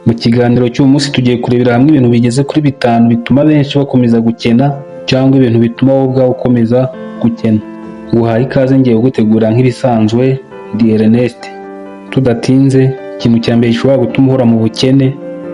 Mu kiganiro cy'uyu munsi tugiye kurebera hamwe ibintu bigeze kuri bitanu bituma benshi bakomeza gukena, cyangwa ibintu bituma wowe ubwawe ukomeza gukena. Nguhaye ikaze, ngiye kugutegura nk'ibisanzwe, ndi Ernest. Tudatinze, ikintu cya mbere gishobora gutuma uhora mu bukene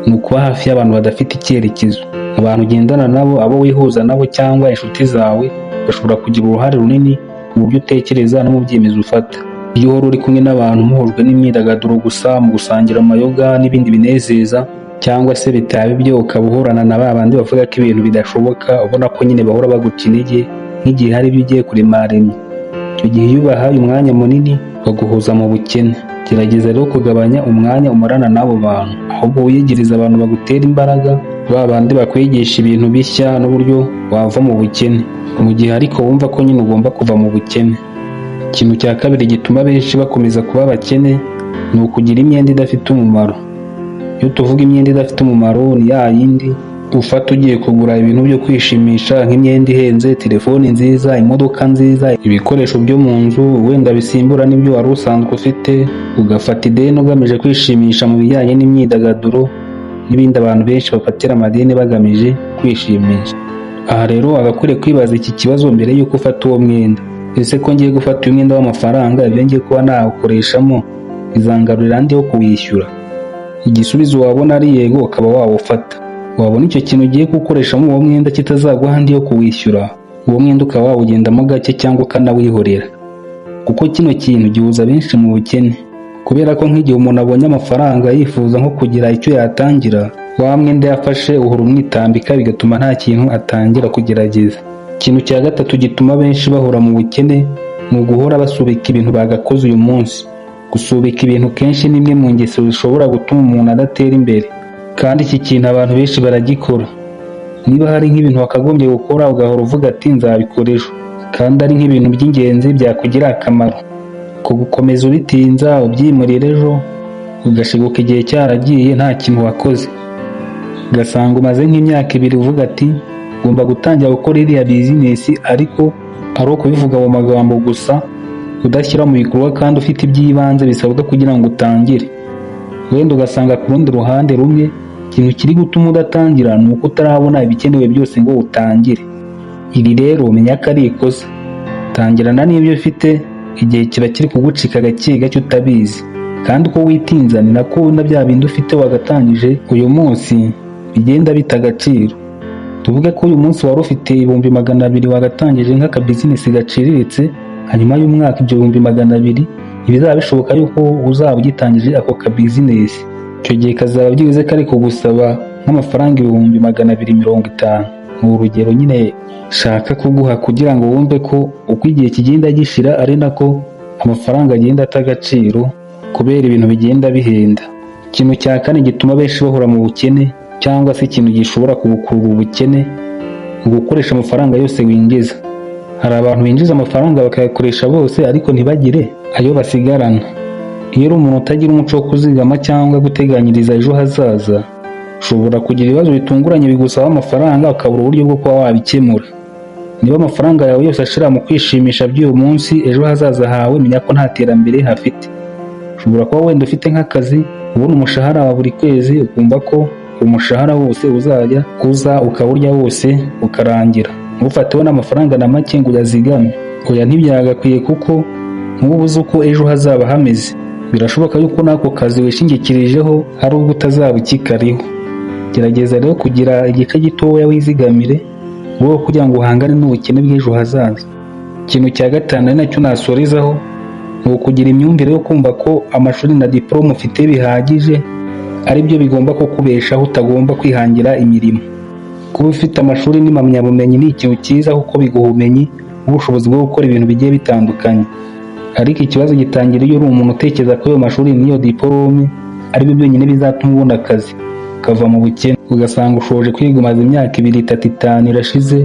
ni ukuba hafi y'abantu badafite icyerekezo. Abantu ugendana nabo, abo wihuza nabo cyangwa inshuti zawe bashobora kugira uruhare runini mu buryo utekereza no mu byemezo ufata. Iyo uhora uri kumwe n'abantu muhujwe n'imyidagaduro gusa, mu gusangira amayoga n'ibindi binezeza, cyangwa se bitaba ibyo ukaba uhorana na ba bandi bavuga ko ibintu bidashoboka, ubona ko nyine bahora baguca intege nk'igihe hari ibyo ugiye kuremaremya. Icyo gihe iyo ubahaye umwanya munini baguhoza mu bukene. Gerageza rero kugabanya umwanya umarana n'abo bantu, ahubwo wiyegereze abantu bagutera imbaraga, ba bandi bakwigisha ibintu bishya n'uburyo wava mu bukene. Mu gihe ariko wumva ko nyine ugomba kuva mu bukene. Ikintu cya kabiri gituma benshi bakomeza kuba abakene ni ukugira imyenda idafite umumaro. Iyo tuvuga imyenda idafite umumaro, ni ya yindi ufata ugiye kugura ibintu byo kwishimisha nk'imyenda ihenze, telefoni nziza, imodoka nziza, ibikoresho byo mu nzu wenda bisimbura n'ibyo wari usanzwe ufite, ugafata ideni ugamije kwishimisha mu bijyanye n'imyidagaduro n'ibindi abantu benshi bafatira amadeni bagamije kwishimisha. Aha rero wagakwiriye kwibaza iki kibazo mbere y'uko ufata uwo mwenda: ese ko ngiye gufata uyu mwenda w'amafaranga, ibyo ngiye kuba nawukoreshamo bizangarurira andi yo kuwishyura? Igisubizo wabona ari yego, ukaba wawufata. Wabona icyo kintu ugiye gukoreshamo uwo mwenda kitazaguha andi yo kuwishyura, uwo mwenda ukaba wawugendamo gake cyangwa ukanawihorera, kuko kino kintu gihuza benshi mu bukene, kubera ko nk'igihe umuntu abonye amafaranga yifuza nko kugira icyo yatangira, wa mwenda yafashe uhora umwitambika, bigatuma nta kintu atangira kugerageza. Ikintu cya gatatu gituma benshi bahora mu bukene ni uguhora basubika ibintu bagakoze uyu munsi. Gusubika ibintu kenshi ni imwe mu ngeso zishobora gutuma umuntu adatera imbere, kandi iki kintu abantu benshi baragikora. Niba hari nk'ibintu wakagombye gukora, ugahora uvuga ati "Nzabikora ejo", kandi ari nk'ibintu by'ingenzi byakugirira akamaro, ku gukomeza ubitinza ubyimurira ejo, ugashiguka igihe cyaragiye nta kintu wakoze, ugasanga umaze nk'imyaka 2 uvuga ati "Ngomba gutangira gukora iriya bizinesi", ariko ari ukubivuga mu magambo gusa, udashyira mu bikorwa kandi ufite iby'ibanze bisabwa kugira ngo utangire. Wenda ugasanga ku rundi ruhande rumwe ikintu kiri gutuma udatangira ni uko utarabona ibikenewe byose ngo utangire. Iri rero menya ko ari ikosa. Tangirana n'ibyo ufite, igihe kiba kiri kugucika gake gake utabizi, kandi uko witinza ni nako na bya bindi ufite wagatangije uyu munsi bigenda bita agaciro. Tuvuge ko uyu munsi wari ufite 200,000 wagatangije nk'akabizinesi gaciriritse, hanyuma y'umwaka ibyo 200,000 ntibizaba bishoboka yuko uzaba ugitangije ako kabizinesi. Icyo gihe kazaba byibuze kari kugusaba nk'amafaranga 250,000. Ni urugero nyine shaka kuguha kugira ngo wumve ko uko igihe kigenda gishira ari nako amafaranga agenda ata agaciro kubera ibintu bigenda bihenda. Ikintu cya kane gituma benshi bahora mu bukene, cyangwa se ikintu gishobora kugukurura ubukene, ni ugukoresha amafaranga yose winjiza. Hari abantu binjiza amafaranga bakayakoresha bose, ariko ntibagire ayo basigarana. Iyo uri umuntu utagira umuco wo kuzigama cyangwa guteganyiriza ejo hazaza, ushobora kugira ibibazo bitunguranye bigusaba amafaranga, ukabura uburyo bwo kuba wabikemura. Niba amafaranga yawe yose ashira mu kwishimisha by'uyu munsi, ejo hazaza hawe menya ko nta terambere hafite. Ushobora kuba wenda ufite nk'akazi, ubona umushahara wa buri kwezi, ukumva ko umushahara wose uzajya uza ukawurya wose ukarangira, ntufateho n'amafaranga na make ngo uyazigame. Oya, ntibyagakwiye, kuko ntuba uzi uko ejo hazaba hameze. Birashoboka yuko n'ako kazi wishingikirijeho hari ubwo utazaba ukikariho. Gerageza rero kugira igice gitoya wizigamire wowe kugira ngo uhangane n'ubukene bw'ejo hazaza. Ikintu cya gatanu, ari nacyo nasorezaho, ni ukugira imyumvire yo kumva ko amashuri na diporome ufite bihagije, ari byo bigomba kukubeshaho, utagomba kwihangira imirimo. Kuba ufite amashuri n'impamyabumenyi ni ikintu cyiza, kuko biguha ubumenyi n'ubushobozi bwo gukora ibintu bigiye bitandukanye, ariko ikibazo gitangira iyo uri umuntu utekereza ko ayo mashuri n'iyo diporome ari byo byonyine bizatuma ubona akazi ukava mu bukene. Ugasanga ushoje kwiga, umaze imyaka 2, 3, 5 irashize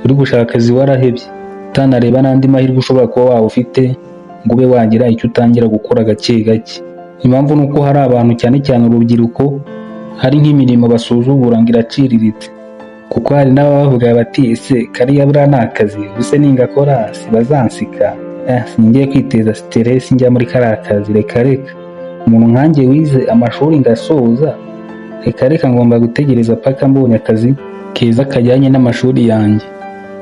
uri gushaka akazi warahebye, utanareba n'andi mahirwe ushobora kuba waba ufite ngo ube wagira icyo utangira gukora gake gake. Impamvu ni uko hari abantu, cyane cyane urubyiruko, hari nk'imirimo basuzugura ngo iraciriritse, kuko hari n'abavuga bati "Ese kariya buriya ni akazi? Ubuse ningakora si bazansika? Singiye kwiteza stress njya muri kariya kazi, reka reka. Umuntu nkanjye wize amashuri ngasoza." Reka reka, ngomba gutegereza paka mbonye akazi keza kajyanye n'amashuri yanjye.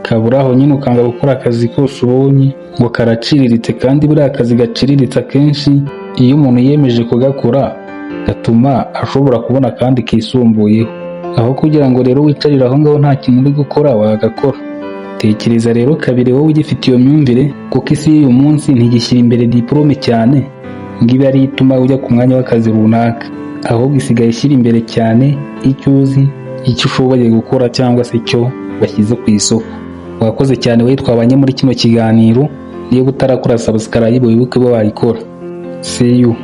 Kabura aho nyine ukanga gukora akazi kose ubonye ngo karaciriritse, kandi buriya akazi gaciriritse akenshi iyo umuntu yiyemeje kugakora gatuma ashobora kubona akandi kisumbuyeho. Aho kugira ngo rero wicarire aho ngaho nta kintu uri gukora, wagakora. Tekereza rero kabiri wowe ugifite iyo myumvire, kuko isi y'uyu munsi ntigishyira imbere diporome cyane ngo ibe ariyo ituma ujya ku mwanya w'akazi runaka, ahubwo isigaye ishyira imbere cyane icyo uzi, icyo ushoboye gukora cyangwa se icyo washyize ku isoko. Wakoze cyane wowe twabanye muri kino kiganiro. Niba utarakora subscribe, wibuke ube wayikora. See you.